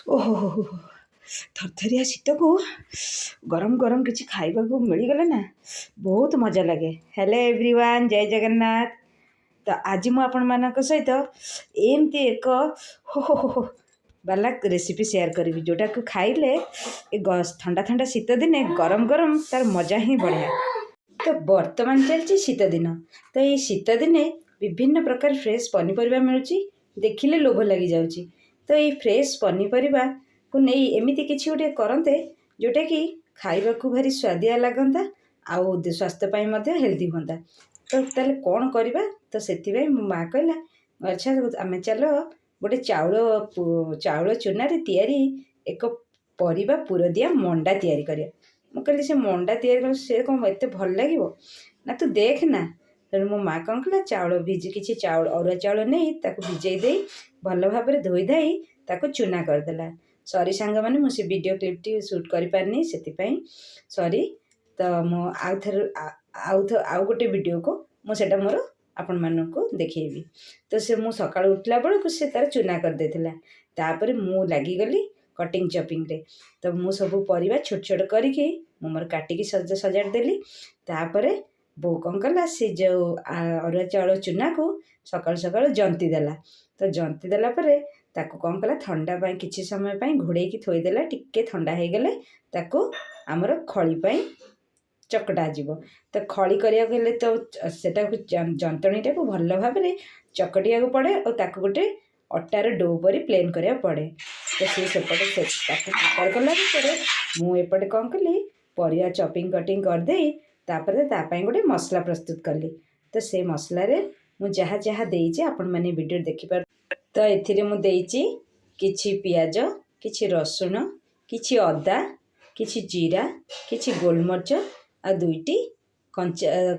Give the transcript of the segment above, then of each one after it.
ଓହୋ ହୋ ହୋ, ଥରଥରିଆ ଶୀତକୁ ଗରମ ଗରମ କିଛି ଖାଇବାକୁ ମିଳିଗଲେ ନା ବହୁତ ମଜା ଲାଗେ। ହ୍ୟାଲୋ ଏଭ୍ରିୱାନ୍, ଜୟ ଜଗନ୍ନାଥ। ତ ଆଜି ମୁଁ ଆପଣମାନଙ୍କ ସହିତ ଏମିତି ଏକ ହୋ ହୋ ହୋ ବାଲା ରେସିପି ସେୟାର କରିବି, ଯେଉଁଟାକୁ ଖାଇଲେ ଏ ଥଣ୍ଡା ଥଣ୍ଡା ଶୀତ ଦିନେ ଗରମ ଗରମ ତାର ମଜା ହିଁ ବଢ଼ିଆ। ତ ବର୍ତ୍ତମାନ ଚାଲିଛି ଶୀତ ଦିନ। ତ ଏଇ ଶୀତ ଦିନେ ବିଭିନ୍ନ ପ୍ରକାର ଫ୍ରେଶ୍ ପନିପରିବା ମିଳୁଛି, ଦେଖିଲେ ଲୋଭ ଲାଗିଯାଉଛି। ତ ଏଇ ଫ୍ରେଶ୍ ପନିପରିବାକୁ ନେଇ ଏମିତି କିଛି ଗୋଟେ କରନ୍ତେ, ଯେଉଁଟାକି ଖାଇବାକୁ ଭାରି ସୁଆଦିଆ ଲାଗନ୍ତା ଆଉ ସ୍ୱାସ୍ଥ୍ୟ ପାଇଁ ମଧ୍ୟ ହେଲ୍ଦି ହୁଅନ୍ତା। ତ ତାହେଲେ କ'ଣ କରିବା? ତ ସେଥିପାଇଁ ମୋ ମା କହିଲା, ଆଚ୍ଛା, ଆମେ ଚାଲ ଗୋଟେ ଚାଉଳ ଚୁନାରେ ତିଆରି ଏକ ପରିବା ପୁରଦିଆ ମଣ୍ଡା ତିଆରି କରିବା। ମୁଁ କହିଲି, ସେ ମଣ୍ଡା ତିଆରି କଲେ ସେ କ'ଣ ଏତେ ଭଲ ଲାଗିବ? ନା, ତୁ ଦେଖ ନା। ତେଣୁ ମୋ ମା କ'ଣ କଲା, ଚାଉଳ ଭିଜି କିଛି ଚାଉଳ, ଅରୁଆ ଚାଉଳ ନେଇ ତାକୁ ଭିଜେଇ ଦେଇ ଭଲ ଭାବରେ ଧୋଇ ଧାଇ ତାକୁ ଚୁନା କରିଦେଲା। ସରି ସାଙ୍ଗମାନେ, ମୁଁ ସେ ଭିଡ଼ିଓ କ୍ଲିପ୍ଟି ସୁଟ୍ କରିପାରିନି, ସେଥିପାଇଁ ସରି। ତ ମୁଁ ଆଉ ଥରେ ଆଉ ଗୋଟେ ଭିଡ଼ିଓକୁ ମୁଁ ସେଇଟା ମୋର ଆପଣମାନଙ୍କୁ ଦେଖେଇବି। ତ ସେ ମୁଁ ସକାଳୁ ଉଠିଲା ବେଳକୁ ସେ ତାର ଚୁନା କରିଦେଇଥିଲା। ତାପରେ ମୁଁ ଲାଗିଗଲି କଟିଂ ଚପିଂରେ। ତ ମୁଁ ସବୁ ପରିବା ଛୋଟ ଛୋଟ କରିକି ମୁଁ ମୋର କାଟିକି ସଜାଡ଼ି ଦେଲି। ତାପରେ ବୋଉ କ'ଣ କଲା, ସେ ଯେଉଁ ଅରୁଆ ଚାଉଳ ଚୁନାକୁ ସକାଳୁ ସକାଳୁ ଜନ୍ତି ଦେଲା। ତ ଜନ୍ତି ଦେଲା ପରେ ତାକୁ କ'ଣ କଲା, ଥଣ୍ଡା ପାଇଁ କିଛି ସମୟ ପାଇଁ ଘୋଡ଼େଇକି ଥୋଇଦେଲା। ଟିକେ ଥଣ୍ଡା ହେଇଗଲେ ତାକୁ ଆମର ଖଳି ପାଇଁ ଚକଟା ଯିବ। ତ ଖଳି କରିବାକୁ ହେଲେ ତ ସେଟାକୁ ଯନ୍ତଣୀଟାକୁ ଭଲ ଭାବରେ ଚକଟିବାକୁ ପଡ଼େ ଆଉ ତାକୁ ଗୋଟେ ଅଟାର do ପରି ପ୍ଲେନ୍ କରିବାକୁ ପଡ଼େ। ତ ସିଏ ସେପଟେ ସେ ତାକୁ ପ୍ରିପେୟାର କଲା ଭିତରେ ମୁଁ ଏପଟେ କ'ଣ କଲି, ପରିବା ଚପିଂ କଟିଂ କରିଦେଇ ତାପରେ ତା ପାଇଁ ଗୋଟେ ମସଲା ପ୍ରସ୍ତୁତ କଲି। ତ ସେ ମସଲାରେ ମୁଁ ଯାହା ଯାହା ଦେଇଛି, ଆପଣମାନେ ଭିଡ଼ିଓରେ ଦେଖିପାରୁ। ତ ଏଥିରେ ମୁଁ ଦେଇଛି କିଛି ପିଆଜ, କିଛି ରସୁଣ, କିଛି ଅଦା, କିଛି ଜିରା, କିଛି ଗୋଲମରିଚ ଆଉ ଦୁଇଟି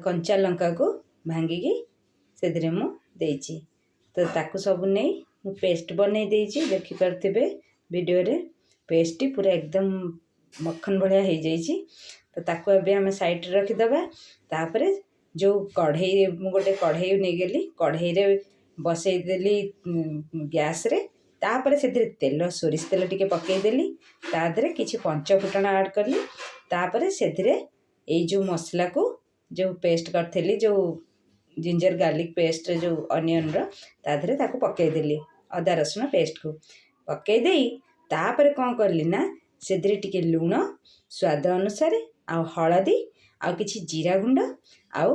କଞ୍ଚା ଲଙ୍କାକୁ ଭାଙ୍ଗିକି ସେଥିରେ ମୁଁ ଦେଇଛି। ତ ତାକୁ ସବୁ ନେଇ ମୁଁ ପେଷ୍ଟ ବନେଇ ଦେଇଛି। ଦେଖିପାରୁଥିବେ ଭିଡ଼ିଓରେ, ପେଷ୍ଟଟି ପୁରା ଏକଦମ ମଖନ ଭଳିଆ ହେଇଯାଇଛି। ତ ତାକୁ ଏବେ ଆମେ ସାଇଡ଼ରେ ରଖିଦେବା। ତାପରେ ଯେଉଁ କଢ଼େଇ, ମୁଁ ଗୋଟେ କଢ଼େଇ ନେଇଗଲି, କଢ଼େଇରେ ବସେଇଦେଲି ଗ୍ୟାସ୍ରେ। ତାପରେ ସେଥିରେ ତେଲ, ସୋରିଷ ତେଲ ଟିକେ ପକାଇଦେଲି। ତା ଦେହରେ କିଛି ପଞ୍ଚ ଫୁଟଣ ଆଡ଼୍ କଲି। ତାପରେ ସେଥିରେ ଏଇ ଯେଉଁ ମସଲାକୁ ଯେଉଁ ପେଷ୍ଟ କରିଥିଲି, ଯେଉଁ ଜିଞ୍ଜର ଗାର୍ଲିକ୍ ପେଷ୍ଟ, ଯେଉଁ ଅନିଅନ୍ର, ତା ଦେହରେ ତାକୁ ପକାଇଦେଲି। ଅଦା ରସୁଣ ପେଷ୍ଟକୁ ପକାଇ ଦେଇ ତାପରେ କ'ଣ କଲି ନା, ସେଥିରେ ଟିକେ ଲୁଣ ସ୍ୱାଦ ଅନୁସାରେ ଆଉ ହଳଦୀ ଆଉ କିଛି ଜିରା ଗୁଣ୍ଡ ଆଉ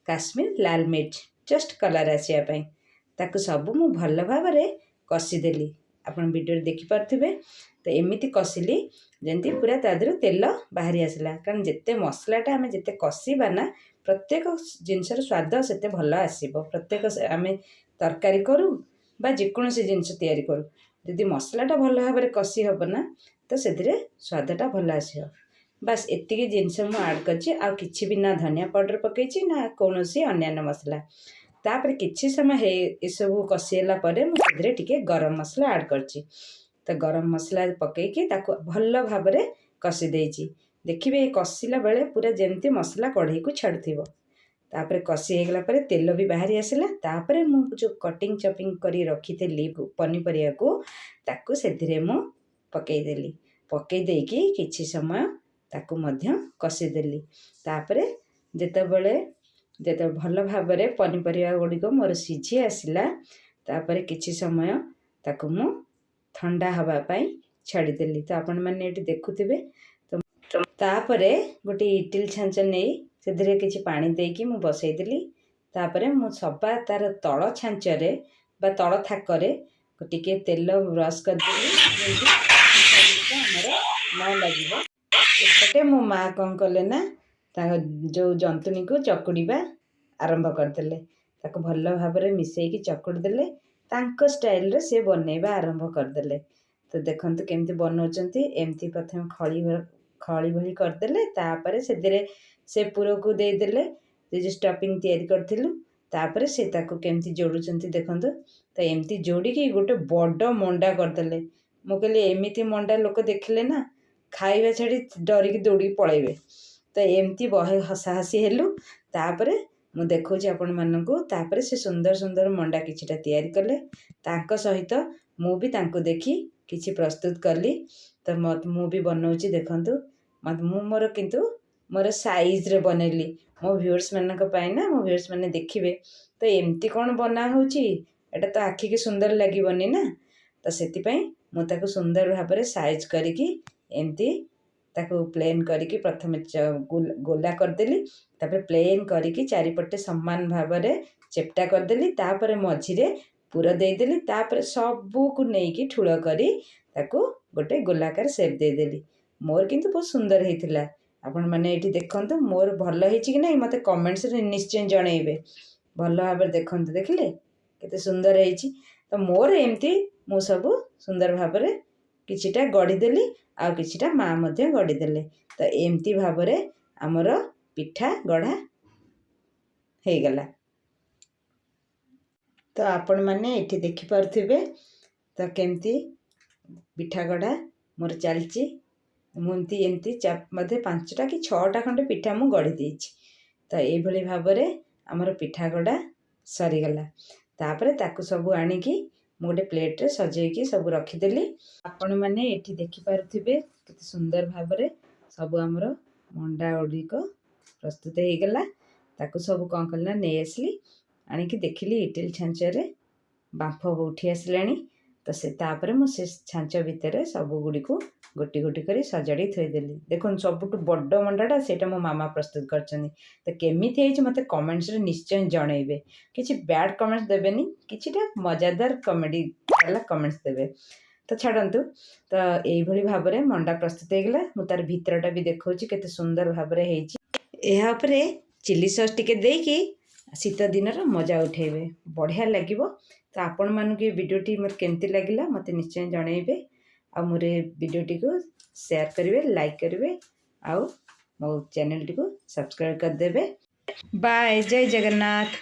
କାଶ୍ମୀର ଲାଲ ମିର୍ଚ, ଜଷ୍ଟ କଲର୍ ଆସିବା ପାଇଁ, ତାକୁ ସବୁ ମୁଁ ଭଲ ଭାବରେ କଷିଦେଲି। ଆପଣ ଭିଡ଼ିଓରେ ଦେଖିପାରୁଥିବେ। ତ ଏମିତି କଷିଲି ଯେମିତି ପୁରା ତା ଦେହରୁ ତେଲ ବାହାରି ଆସିଲା। କାରଣ ଯେତେ ମସଲାଟା ଆମେ ଯେତେ କଷିବା ନା, ପ୍ରତ୍ୟେକ ଜିନିଷର ସ୍ୱାଦ ସେତେ ଭଲ ଆସିବ। ପ୍ରତ୍ୟେକ ଆମେ ତରକାରୀ କରୁ ବା ଯେକୌଣସି ଜିନିଷ ତିଆରି କରୁ, ଯଦି ମସଲାଟା ଭଲ ଭାବରେ କଷି ହେବ ନା, ତ ସେଥିରେ ସ୍ୱାଦଟା ଭଲ ଆସିବ। ବାସ୍, ଏତିକି ଜିନିଷ ମୁଁ ଆଡ଼୍ କରିଛି। ଆଉ କିଛି ବି ନା ଧନିଆ ପାଉଡ଼ର ପକାଇଛି ନା କୌଣସି ଅନ୍ୟାନ୍ୟ ମସଲା। ତାପରେ କିଛି ସମୟ ହେଇ ଏସବୁ କଷି ହେଲା ପରେ ମୁଁ ସେଥିରେ ଟିକେ ଗରମ ମସଲା ଆଡ଼୍ କରିଛି। ତ ଗରମ ମସଲା ପକାଇକି ତାକୁ ଭଲ ଭାବରେ କଷି ଦେଇଛି। ଦେଖିବେ, କଷିଲା ବେଳେ ପୁରା ଯେମିତି ମସଲା କଢ଼େଇକୁ ଛାଡ଼ୁଥିବ। ତାପରେ କଷି ହେଇଗଲା ପରେ ତେଲ ବି ବାହାରି ଆସିଲା। ତାପରେ ମୁଁ ଯେଉଁ କଟିଂ ଚପିଂ କରି ରଖିଥିଲି ପନିପରିବାକୁ, ତାକୁ ସେଥିରେ ମୁଁ ପକାଇଦେଲି। ପକାଇ ଦେଇକି କିଛି ସମୟ ତାକୁ ମଧ୍ୟ କଷିଦେଲି। ତାପରେ ଯେତେବେଳେ ଯେତେବେଳେ ଭଲ ଭାବରେ ପନିପରିବା ଗୁଡ଼ିକ ମୋର ସିଝି ଆସିଲା, ତାପରେ କିଛି ସମୟ ତାକୁ ମୁଁ ଥଣ୍ଡା ହେବା ପାଇଁ ଛାଡ଼ିଦେଲି। ତ ଆପଣମାନେ ଏଠି ଦେଖୁଥିବେ। ତ ତାପରେ ଗୋଟେ ଇଟିଲି ଛାଞ୍ଚ ନେଇ ସେଥିରେ କିଛି ପାଣି ଦେଇକି ମୁଁ ବସେଇଦେଲି। ତାପରେ ମୁଁ ସବା ତାର ତଳ ଛାଞ୍ଚରେ ବା ତଳ ଥାକରେ ଟିକେ ତେଲ ବ୍ରସ୍ କରିଦେଲି, ଯେମିତି ଆମର ନ ଲାଗିବ। ଏପଟେ ମୋ ମା କ'ଣ କଲେ ନା, ତାଙ୍କ ଯେଉଁ ଜନ୍ତୁଣୀକୁ ଚକୁଡ଼ିବା ଆରମ୍ଭ କରିଦେଲେ। ତାକୁ ଭଲ ଭାବରେ ମିଶେଇକି ଚକୁଡ଼ି ଦେଲେ। ତାଙ୍କ ଷ୍ଟାଇଲରେ ସେ ବନେଇବା ଆରମ୍ଭ କରିଦେଲେ। ତ ଦେଖନ୍ତୁ କେମିତି ବନଉଛନ୍ତି। ଏମିତି ପ୍ରଥମେ ଖଳି ଖଳି ଭଳି କରିଦେଲେ। ତାପରେ ସେଥିରେ ସେ ପୁରକୁ ଦେଇଦେଲେ, ସେ ଯେଉଁ ଷ୍ଟଫିଂ ତିଆରି କରିଥିଲୁ। ତାପରେ ସେ ତାକୁ କେମିତି ଯୋଡ଼ୁଛନ୍ତି ଦେଖନ୍ତୁ। ତ ଏମିତି ଯୋଡ଼ିକି ଗୋଟେ ବଡ଼ ମଣ୍ଡା କରିଦେଲେ। ମୁଁ କହିଲି, ଏମିତି ମଣ୍ଡା ଲୋକ ଦେଖିଲେ ନା ଖାଇବା ଛାଡ଼ି ଡରିକି ଦୌଡ଼ିକି ପଳେଇବେ। ତ ଏମିତି ବହେ ହସାହସି ହେଲୁ। ତାପରେ ମୁଁ ଦେଖାଉଛି ଆପଣମାନଙ୍କୁ। ତାପରେ ସେ ସୁନ୍ଦର ସୁନ୍ଦର ମଣ୍ଡା କିଛିଟା ତିଆରି କଲେ। ତାଙ୍କ ସହିତ ମୁଁ ବି ତାଙ୍କୁ ଦେଖି କିଛି ପ୍ରସ୍ତୁତ କଲି। ତ ମୁଁ ବି ବନଉଛି, ଦେଖନ୍ତୁ। ମୁଁ ମୋର କିନ୍ତୁ ମୋର ସାଇଜ୍ରେ ବନେଇଲି ମୋ ଭିଉର୍ସମାନଙ୍କ ପାଇଁ ନା, ମୋ ଭିଉର୍ସ ମାନେ ଦେଖିବେ ତ ଏମିତି କ'ଣ ବନା ହେଉଛି, ଏଇଟା ତ ଆଖିକି ସୁନ୍ଦର ଲାଗିବନି ନା। ତ ସେଥିପାଇଁ ମୁଁ ତାକୁ ସୁନ୍ଦର ଭାବରେ ସାଇଜ୍ କରିକି ଏମିତି ତାକୁ ପ୍ଲେନ୍ କରିକି ପ୍ରଥମେ ଗୋଲା କରିଦେଲି। ତାପରେ ପ୍ଲେନ୍ କରିକି ଚାରିପଟେ ସମାନ ଭାବରେ ଚେପ୍ଟା କରିଦେଲି। ତାପରେ ମଝିରେ ପୁର ଦେଇଦେଲି। ତାପରେ ସବୁକୁ ନେଇକି ଠୁଳ କରି ତାକୁ ଗୋଟେ ଗୋଲାକାର ସେପ୍ ଦେଇଦେଲି। ମୋର କିନ୍ତୁ ବହୁତ ସୁନ୍ଦର ହେଇଥିଲା। ଆପଣମାନେ ଏଇଠି ଦେଖନ୍ତୁ, ମୋର ଭଲ ହେଇଛି କି ନାହିଁ ମୋତେ କମେଣ୍ଟସରେ ନିଶ୍ଚୟ ଜଣେଇବେ। ଭଲ ଭାବରେ ଦେଖନ୍ତୁ, ଦେଖିଲେ କେତେ ସୁନ୍ଦର ହେଇଛି। ତ ମୋର ଏମିତି ମୁଁ ସବୁ ସୁନ୍ଦର ଭାବରେ କିଛିଟା ଗଢ଼ିଦେଲି ଆଉ କିଛିଟା ମା ମଧ୍ୟ ଗଢ଼ିଦେଲେ। ତ ଏମିତି ଭାବରେ ଆମର ପିଠା ଗଢ଼ା ହେଇଗଲା। ତ ଆପଣମାନେ ଏଠି ଦେଖିପାରୁଥିବେ ତ କେମିତି ପିଠା ଗଢ଼ା ମୋର ଚାଲିଛି। ମୁଁ ଏମିତି ଏମିତି ମଧ୍ୟ 5ଟା କି 6ଟା ଖଣ୍ଡେ ପିଠା ମୁଁ ଗଢ଼ି ଦେଇଛି। ତ ଏଇଭଳି ଭାବରେ ଆମର ପିଠା ଗଢ଼ା ସରିଗଲା। ତାପରେ ତାକୁ ସବୁ ଆଣିକି ମୁଁ ଗୋଟେ ପ୍ଲେଟ୍ରେ ସଜେଇକି ସବୁ ରଖିଦେଲି। ଆପଣମାନେ ଏଠି ଦେଖିପାରୁଥିବେ କେତେ ସୁନ୍ଦର ଭାବରେ ସବୁ ଆମର ମଣ୍ଡା ଗୁଡ଼ିକ ପ୍ରସ୍ତୁତ ହେଇଗଲା। ତାକୁ ସବୁ କ'ଣ କଲି ନା ନେଇ ଆସିଲି। ଆଣିକି ଦେଖିଲି ଇଟିଲି ଛାଞ୍ଚରେ ବାମ୍ଫ ଉଠି ଆସିଲାଣି। ତ ସେ ତାପରେ ମୁଁ ସେ ଛାଞ୍ଚ ଭିତରେ ସବୁ ଗୁଡ଼ିକୁ ଗୋଟି ଗୋଟି କରି ସଜାଡ଼ି ଥୋଇଦେଲି। ଦେଖନ୍ତୁ, ସବୁଠୁ ବଡ଼ ମଣ୍ଡାଟା ସେଇଟା ମୋ ମାମା ପ୍ରସ୍ତୁତ କରିଛନ୍ତି। ତ କେମିତି ହେଇଛି ମୋତେ କମେଣ୍ଟସରେ ନିଶ୍ଚୟ ଜଣେଇବେ। କିଛି ବ୍ୟାଡ଼୍ କମେଣ୍ଟସ୍ ଦେବେନି, କିଛିଟା ମଜାଦାର କମେଡ଼ି ବାଲା କମେଣ୍ଟସ୍ ଦେବେ। ତ ଛାଡ଼ନ୍ତୁ, ତ ଏଇଭଳି ଭାବରେ ମଣ୍ଡା ପ୍ରସ୍ତୁତ ହେଇଗଲା। ମୁଁ ତାର ଭିତରଟା ବି ଦେଖାଉଛି କେତେ ସୁନ୍ଦର ଭାବରେ ହେଇଛି। ଏହା ଉପରେ ଚିଲି ସସ୍ ଟିକେ ଦେଇକି ଶୀତ ଦିନର ମଜା ଉଠେଇବେ, ବଢ଼ିଆ ଲାଗିବ। ତ ଆପଣମାନଙ୍କୁ ଏ ଭିଡ଼ିଓଟି ମୋର କେମିତି ଲାଗିଲା ମୋତେ ନିଶ୍ଚୟ ଜଣେଇବେ। ଆଉ ମୋର ଏ ଭିଡ଼ିଓଟିକୁ ସେୟାର କରିବେ, ଲାଇକ୍ କରିବେ ଆଉ ମୋ ଚ୍ୟାନେଲଟିକୁ ସବସ୍କ୍ରାଇବ୍ କରିଦେବେ। ବାଏ, ଜୟ ଜଗନ୍ନାଥ।